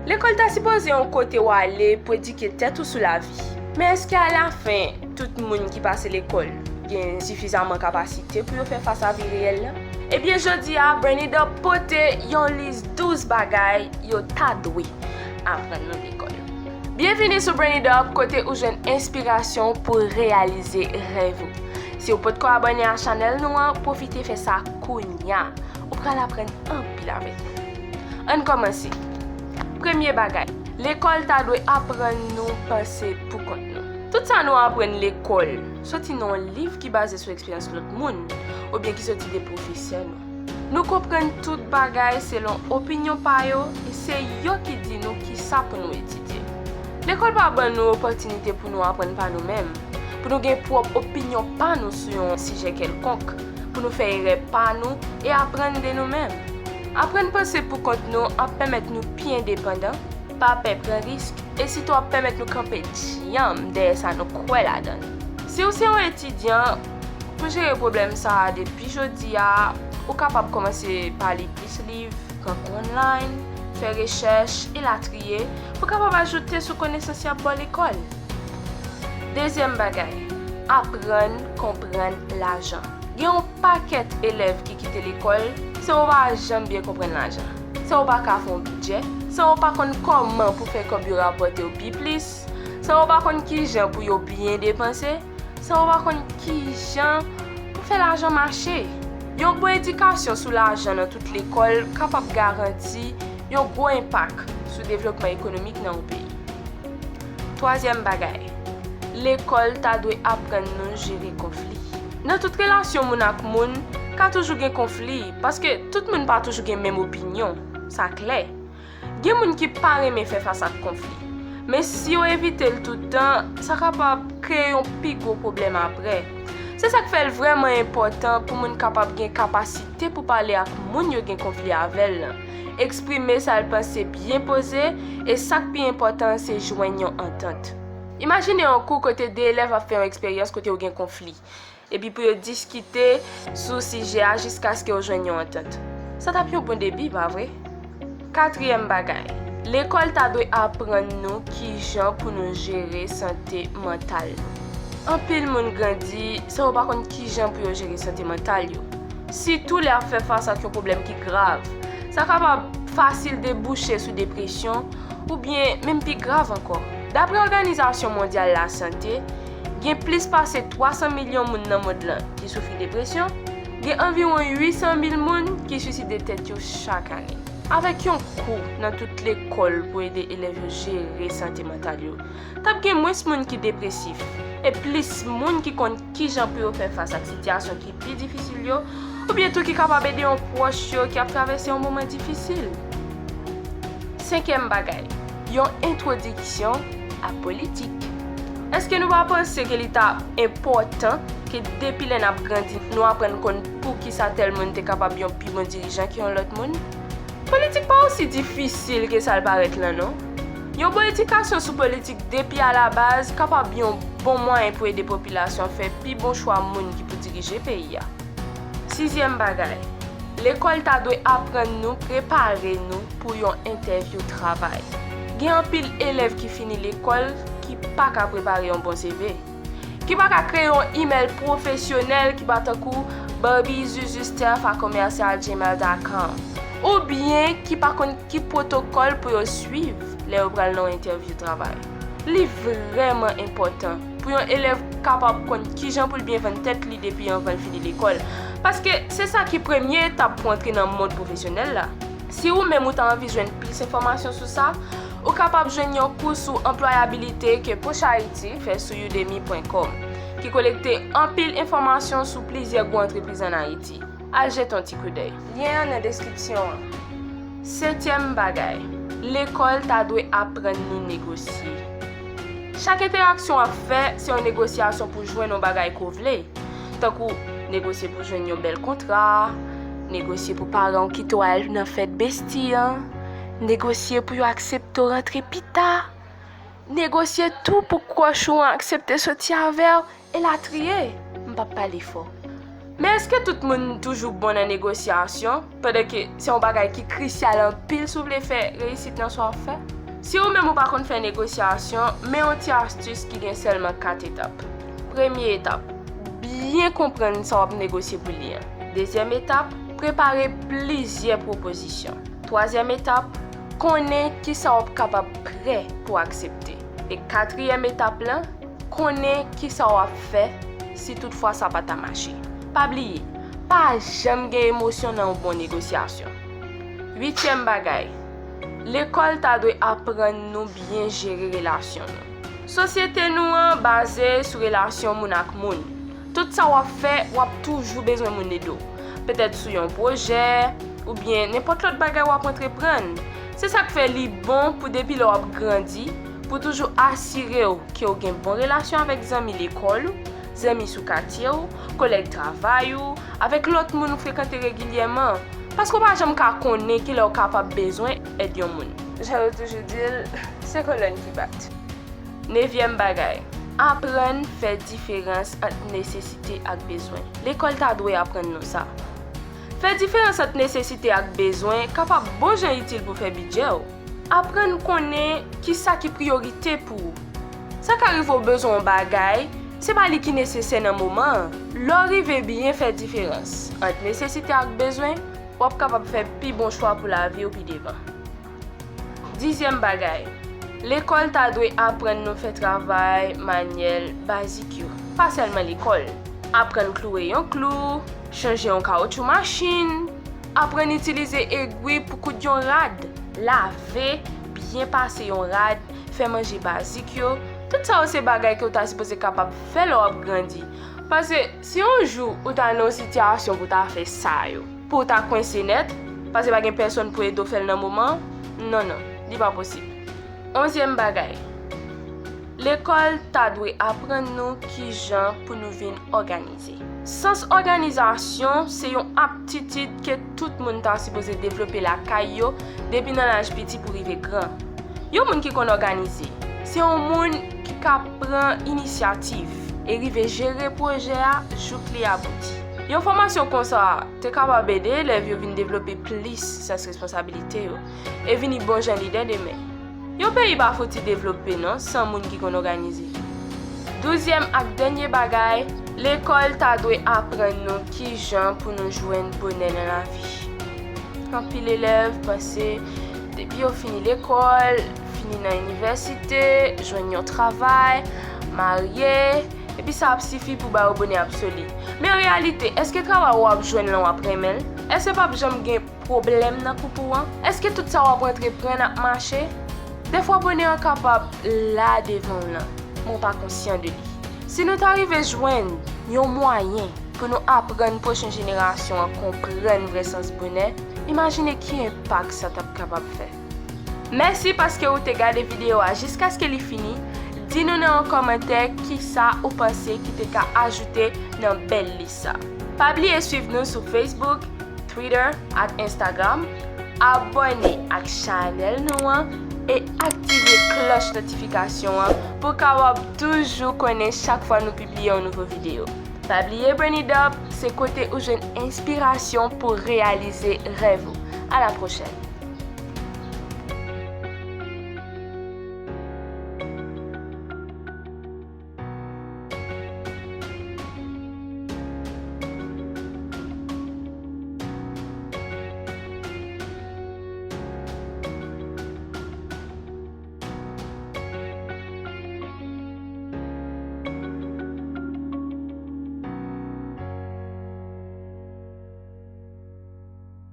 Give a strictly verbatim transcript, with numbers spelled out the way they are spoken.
Lekòl ta sipoze yon kote w ale pou edike tèt ou sou lavi. Men èske alafen, tout moun ki pase lekòl gen sifizaman kapasite pou yo fè fas a vi reyèl la? Ebyen, jodi a, Brain It Up pote yon lis douz bagay yo ta dwe aprann nou lekòl. Byenvini sou Brain It Up, kote ou jwenn enspirasyon pou reyalize rèv ou. Si w potko abòne a chanèl nou an, pwofite fè sa kounya. Ou pral aprann anpil avèk nou. Ann kòmanse. Premye bagay, lekòl ta dwe aprann nou panse pou kont nou. Tout sa nou aprann lekòl soti nan yon liv ki baze sou eksperyans lòt moun, oubyen ki soti de pwofesè nou. Nou konprann tout bagay selon opinyon pa yo, e se yo ki di nou kisa pou nou etidye. Lekòl pa ban nou opòtinite pou nou aprann pa nou menm, pou nou gen pwòp opinyon pa nou sou yon sijè kèlkonk, pou nou fè erè pa nou e aprann de nou menm. Aprann panse pou kont nou ap pèmèt nou pi endepandan, pa pè pran risk, e sitou ap pèmèt nou kanpe djanm dèyè sa nou kwè ladan l. Si w se yon etidyan, pou jere pwoblèm sa a depi jodi a, ou kapab kòmanse pa li plis liv, pran kou online, fè rechèch, elatriye, pou kapab ajoute sou konesans y ap ba w lekòl. Dezyèm bagay, aprann konprann lajan. Gen yon pakèt elèv ki kite lekòl san yo pa janm byen konprann lajan, san yo pa ka fè yon bidjè, san yo pa konn kòman pou fè kòb yo rapòte yo pi plis, san yo pa konn kijan pou yo byen depanse, san yo pa konn kijan pou fè lajan mache. Yon bon edikasyon sou lajan nan tout lekòl kapab garanti yon gwo enpak sou devlopman ekonomik nan yon peyi. Twazyèm bagay, lekòl ta dwe aprann nou jere konfli. Nan tout relasyon moun ak moun, ka toujou gen konfli, paske tout moun pa toujou gen menm opinyon, sa klè. Gen moun ki pa renmen fè fas ak konfli, men si yo evite l tout tan, sa kapab kreye yon pi gwo pwoblèm apre. Se sa k fè l vrèman enpòtan pou moun kapab gen kapasite pou pale ak moun yo gen konfli avè l lan, eksprime sa l panse byen poze, e sa k pi enpòtan an se jwenn yon antant. Imajine yon kou kote de elèv ap fè yon eksperyans kote yo gen konfli, epi pou yo diskite sou sijè a jiskaske yo jwenn yon antant. Sa t ap yon bon debi, pa vre? Katriyèm bagay, lekòl ta dwe aprann nou kijan pou nou jere sante mantal nou. Anpil moun grandi san yo pa konn kijan pou yo jere sante mantal yo, sitou lè y ap fè fas ak yon pwoblèm ki grav. Sa kapab fasil debouche sou depresyon, oubyen menm pi grav ankò. Daprè Òganizasyon Mondyal Lasante, gen plis pase twa san milyon moun nan mond lan ki soufri depresyon, gen anviwon uit san mil moun ki swiside tèt yo chak ane. Avèk yon kou nan tout lekòl pou ede elèv yo jere sante mantal yo, t ap gen mwens moun ki depresif, e plis moun ki konn kijan pou yo fè fas ak sitiyasyon ki pi difisil yo, oubyen tou ki kapab ede yon pwòch yo ki ap travèse yon moman difisil. Senkyèm bagay, yon entwodiksyon a politik. Èske nou pa panse ke li ta enpòtan ke depi lè n ap grandi, nou aprann konn poukisa tèl moun te kapab yon pi bon dirijan ke yon lòt moun? Politik pa osi difisil ke sa l parèt lan, non. Yon bon edikasyon sou politik depi alabaz kapab yon bon mwayen pou ede popilasyon fè pi bon chwa moun ki pou dirije peyi a. Sizyèm bagay, lekòl ta dwe aprann nou prepare nou pou yon entèvyou travay. Gen anpil elèv ki fini lekòl ki pa ka prepare yon bon C V, ki pa ka kreye yon imèl pwofesyonèl ki pa tankou barbie zuzu steph a commercial gmail dot com, oubyen ki pa konn ki pwotokòl pou yo swiv lè yo pral nan yon entèvyou travay. Li vrèman enpòtan pou yon elèv kapab konn kijan pou l byen vann tèt li depi anvan l fini lekòl, paske se sa ki premye etap pou antre nan mond pwofesyonèl la. Si ou menm ou ta anvi jwenn plis enfòmasyon sou sa, ou kapab jwenn yon kou sou anplwayabilite ke Push Haiti fè sou udemy pwen kòm, ki kolekte anpil enfòmasyon sou plizyè gwo antrepriz ann Ayiti. Al jete yon ti koudèy. Lyen an nan deskripsyon an. Setyèm bagay, lekòl ta dwe aprann nou negosye. Chak entèraksyon w ap fè, se yon negosyasyon pou jwenn yon bagay ke w vle. Tankou negosye pou jwenn yon bèl kontra, negosye pou paran w kite w al nan fèt besti an, negosye pou yo aksepte w rantre pita, negosye tou pou kwòch ou an aksepte soti avè w, elatriye. M p ap pale fò. Men èske tout moun toujou bon nan negosyasyon, pandan ke se yon bagay ki krisyal anpil si w vle fè reyisit nan sa w ap fè? Si ou menm ou pa konn fè negosyasyon, men yon ti astis ki gen sèlman kat etap. Premye etap, byen konprann sa w ap negosye pou li an. Dezyèm etap, prepare plizyè pwopozisyon. Twazyèm etap, konnen kisa w ap kapab prè pou aksepte. E katriyèm etap lan, konnen kisa w ap fè si toutfwa sa pa ta mache. Pa bliye, pa janm gen emosyon nan yon bon negosyasyon. Uityèm bagay, lekòl ta dwe aprann nou byen jere relasyon nou. Sosyete nou an baze sou relasyon moun ak moun. Tout sa w ap fè, w ap toujou bezwen moun ede w. Petèt sou yon pwojè, oubyen nenpòt lòt bagay w ap antreprann. Se sa k fè li bon pou depi lè w ap grandi, pou toujou asire w ke w gen bon relasyon avèk zanmi lekòl ou, zanmi sou katye w, kolèg travay ou, avèk lòt moun ou frekante regilyèman. Paske w pa janm ka konnen kilè w kapab bezwen èd yon moun. Jan yo toujou di l, se kolòn ki bat. Nevyèm bagay, aprann fè diferans ant nesesite ak bezwen. Lekòl ta dwe aprann nou sa. Fè diferans ant nesesite ak bezwen kapab bon jan itil pou fè bidjè w. Aprann konnen kisa ki priyorite pou ou. Sa ka rive w bezwen yon bagay, se pa li ki nesesè nan moman an. Lè w rive byen fè diferans ant nesesite ak bezwen, w ap kapab fè pi bon chwa pou lavi w pi devan. Dizyèm bagay, lekòl ta dwe aprann nou fè travay manyèl bazik yo, pa sèlman lekòl. Aprann kloure yon klou, chanje yon kawotchou machin, aprann itilize egwi pou koud yon rad, lave, byen pase yon rad, fè manje bazik yo. Tout sa yo se bagay ke w ta sipoze kapab fè lè w ap grandi. Paske si yon jou ou ta nan yon sitiyasyon pou w ta fè sa yo, pou w ta kwense nèt, paske pa gen pèsonn pou ede w fè l nan moman an, non, non, li pa posib. Onzyèm bagay, lekòl ta dwe aprann nou kijan pou nou vin òganize. Sans òganizasyon se yon aptitid ke tout moun ta sipoze devlope lakay yo depi nan laj piti pou rive gran. Yon moun ki konn òganize, se yon moun ki ka pran inisyativ e rive jere pwojè a jouk li abouti. Yon fòmasyon konsa te kapab ede elèv yo vin devlope plis sans responsabilite yo e vini bon jan lidè demen. Yon peyi pa fouti devlope non san moun ki konn òganize. Douzyèm ak dènye bagay, lekòl ta dwe aprann nou kijan pou nou jwenn bonè nan lavi. Anpil elèv panse depi yo fini lekòl, fini nan inivèsite, jwenn yon travay, marye, epi sa ap sifi pou ba yo bonè absoli. Men an reyalite, èske travay w ap jwenn lan w ap renmen l? Èske p ap janm gen pwoblèm nan koup ou an? Èske tout sa w ap antreprann ap mache? Defwa bonè an kapab la devan w lan, men w pa konsyan de li. Si nou ta rive jwenn yon mwayen pou nou aprann pwochen jenerasyon an konprann vrè sans bonè, imajine ki enpak sa t ap kapab fè. Mèsi paske ou te gade videyo a jiskaske li fini. Di nou nan yon kòmantè kisa ou panse ki te ka ajoute nan bèl lis sa. Pa bliye swiv nou sou Facebook, Twitter ak Instagram. Abòne ak chanèl nou an e aktive klòch notifikasyon an pou w kapab toujou konnen chak fwa nou pibliye yon nouvo videyo. Pa bliye Brain It Up, se kote ou jwenn enspirasyon pou reyalize rèv ou. A la pwochèn!